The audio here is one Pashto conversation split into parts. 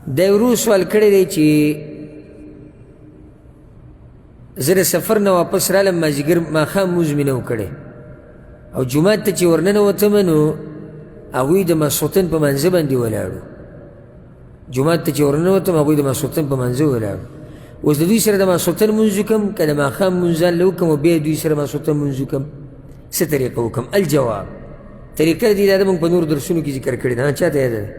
دا ورو سوال کړی دی چې زه د سفر نه واپس رالم، مازدیګر ماښام لمونځ مې نه و کړی او جومات ته چې ورننوتم نو هغوی د ماسخوتن په مانځه باندې ولاړو. جومات ته چې ورننوتم هغوی د ماسخوتن په مانځه ولاړو. اوس د دوی سره د ماسخوتن لمونځ وکړم که د ماښام لمونځ ځان له وکړم او بیا دوی سره ماسخوتن لمونځ وکړم، څه طریقه وکړم؟ الجواب، طریقه دې دا ده، موږ په نورو درسونو کې ذکر کړې ده. چا ته یاده ده؟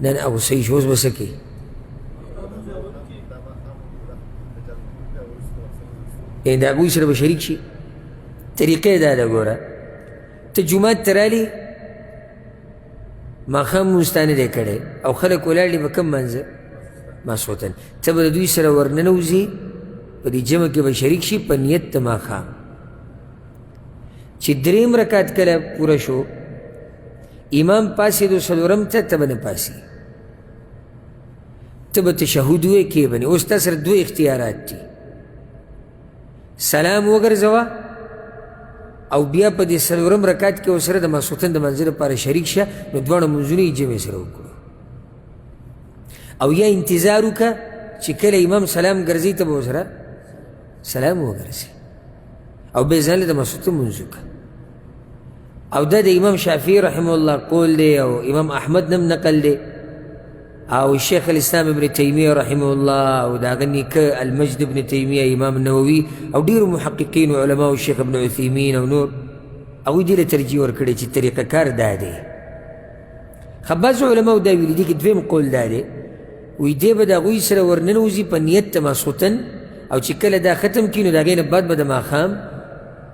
نه نه، هغه صحیح شو، اوس به څه کوي؟ د هغوی سره به شریک شي. طریقه یې دا ده، ګوره ته جومات ته رالې، ماښام لمونځ تا نه دی کړی او خلک ولاړ دي په کوم مانځه؟ ماسخوتن. ته به د دوی سره ورننوځي، په دې جمع کې به شریک شي په نیت د ماښام. چې دریم رکعت کله پوره شو، امام پاڅېدو څلورم ته، ته به نه پاڅي، ته به تشهد ووایې، کې به نه. اوس تا سره دوه اختیارات دي، سلام وګرځوه او بیا په دې څلورم رکعت کې ورسره د ماسخوتن د لمانځه لپاره شریک شه، نو دواړه لمونځونه یې جمع سره وکړو. او یا انتظار وکړه چې کله امام سلام ګرځي ته به ورسره سلام وګرځي او بیا ځان له د ماسخوتن لمونځ وکړه. او دا د امام شافعي رحمه الله قول دی او امام احمد نم نقل دی او شیخ الاسلام ابن تیمیه رحمه الله او د هغه نیکه المجد ابن تیمیه، امام نووي او ډېرو محققین علماو، شیخ ابن عثیمین او نور، هغوی دې له ترجیح ورکړې چې طریقه کار دا دی. ښه، بعضو علماو دا ویلي دي کې دویم قول دا دی، وایي دی به د هغوی سره ورننوځي په نیت د ماسخوتن او چې کله دا ختم کړي نو د هغې نه بعد به د ماښام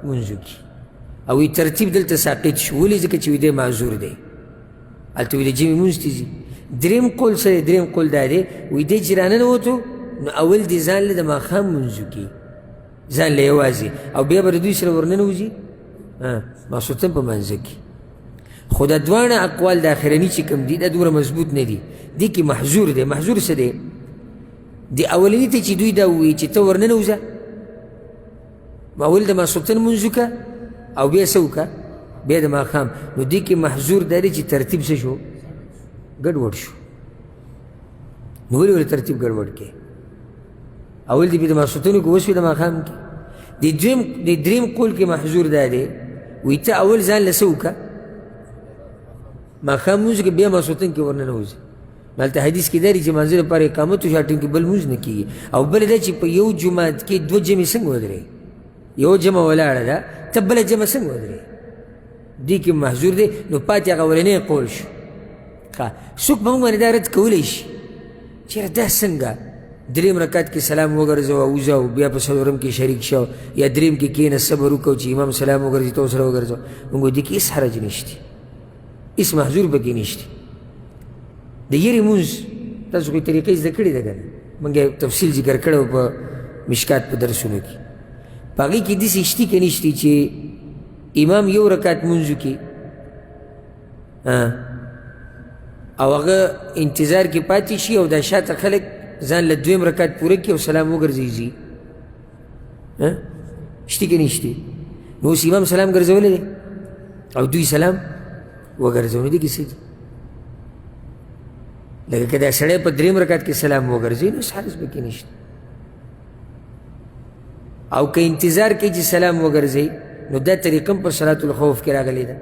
لمونځ وکړي. او وایي ترتیب دلته ساقط شو، ولې؟ ځکه چې وایي دی معذور دی، هلته وایي د جمعې لمونځ ته ځي. دریم قول څه دی؟ دریم قول دا دی، وایي دی چې راننوتو نو اول دې ځان له د ماښام لمونځ وکړي، ځان له یوازې، او بیا به د دوی سره ورننوځي ماسخوتن په مانځه کې. خو دا دواړه اقوال د اخرني چې کوم دي دا دومره مضبوط نه دي، دې کې محظور دی. محظور څه دی؟ د اولني ته چې دوی دا ووایي چې ته ورننوځه، اول د ماسخوتن لمونځ وکړه او بیا څه وکړه، بیا د ماښام، نو دې کې محظور دا دی چې ترتیب څه شو، ګډوډ شو. نو ولې ولې ترتیب ګډوډ کړې؟ اول دې په د ماسخوتن وکړه، اوس د ماښام کې. د دریم قول کې محظور دا دی، وایي ته اول ځان له څه وکړه، ماښام لمونځ وکړه، بیا ماسخوتن کې ورننوځي. هلته حدیث کې دا دی چې مانځه لپاره اقامت وشي، ټیم کې بل لمونځ نه کېږي. او بله دا چې په یو جومات کې دوه جمعې څنګه ودرې، یو جمع ولاړه ده، ته بله جمع څنګه ودرې، دې کې محظور دی. نو پاتې هغه اولنی قول شو. ښه، څوک په موږ باندې دا رد کولی شي چېرې دا څنګه دریم رکعت کې سلام وګرځوه وځه او بیا په څلورم کې شریک شه، یا دریم کې کښېنه صبر وکړه چې امام سلام وګرځي ته ورسره وګرځوه. موږ دې کې هېڅ حرج نشته، هېڅ محظور پکې نشته. د یرې لمونځ تاسو خو یې طریقې زده کړې ده که نه؟ موږ یې تفصیل ذکر کړی و په مشکات په درسونو کې. په هغې کې داسې شتي که نشتي چې امام یو رکعت لمونځ وکړي او هغه انتظار کې پاتې شي او دا شاته خلک ځان له دویم رکعت پوره کړي او سلام وګرځي ځي، شتي که نشتي؟ نو اوس امام سلام ګرځولی دی او دوی سلام وګرځوي، نو دې کې څه دي؟ لکه که دا سړی په دریم رکعت کې سلام وګرځوي نو هېڅ حرج پکې نشته. او که انتظار کوي چې سلام وګرځوي نو دا طریقه هم په صلات الخوف کې راغلې ده.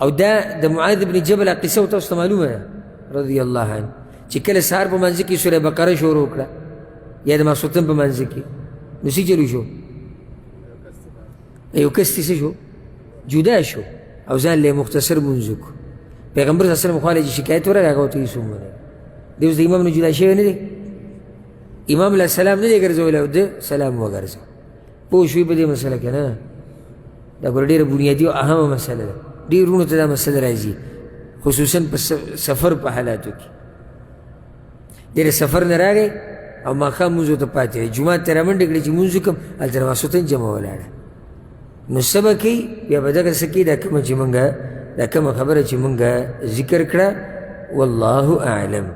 او دا د معاذ بن جبل قصه تاسو ته معلومه ده رضی الله عنه، چې کله سهار په منځ کې سوره بقره شروع کړه یا د ماسخوتن په منځ کې، نو څه چلو شو؟ یو کس څه شو، جدا شو او ځان له مختصر لمونځ وکړو. پیغمبر صلی الله علیه وسلم خواله چې شکایت ورغی هغه ورته هېڅ ومنه، دی اوس د امام نه جدا شوی نه دی، امام له سلام نه دی ګرځولی او ده سلام وګرځوه. پوه شوې په دې مسله که نه؟ دا ګوره ډېره بنیادي او اهمه مسله ده، ډېر وروڼو ته دا مسله راځي، خصوصا په سفر په حالاتو کې. ډېر سفر نه راغی او ماښام لمونځ ورته پاتې دی، جومات ته رامنډې کړې چې لمونځ وکړم، هلته د ماسخوتن جمع ولاړه، نو څه به کوي؟ بیا به دغه څه کوي، دا کومه چې مونږه دا کومه خبره چې مونږه ذکر کړه. والله اعلم.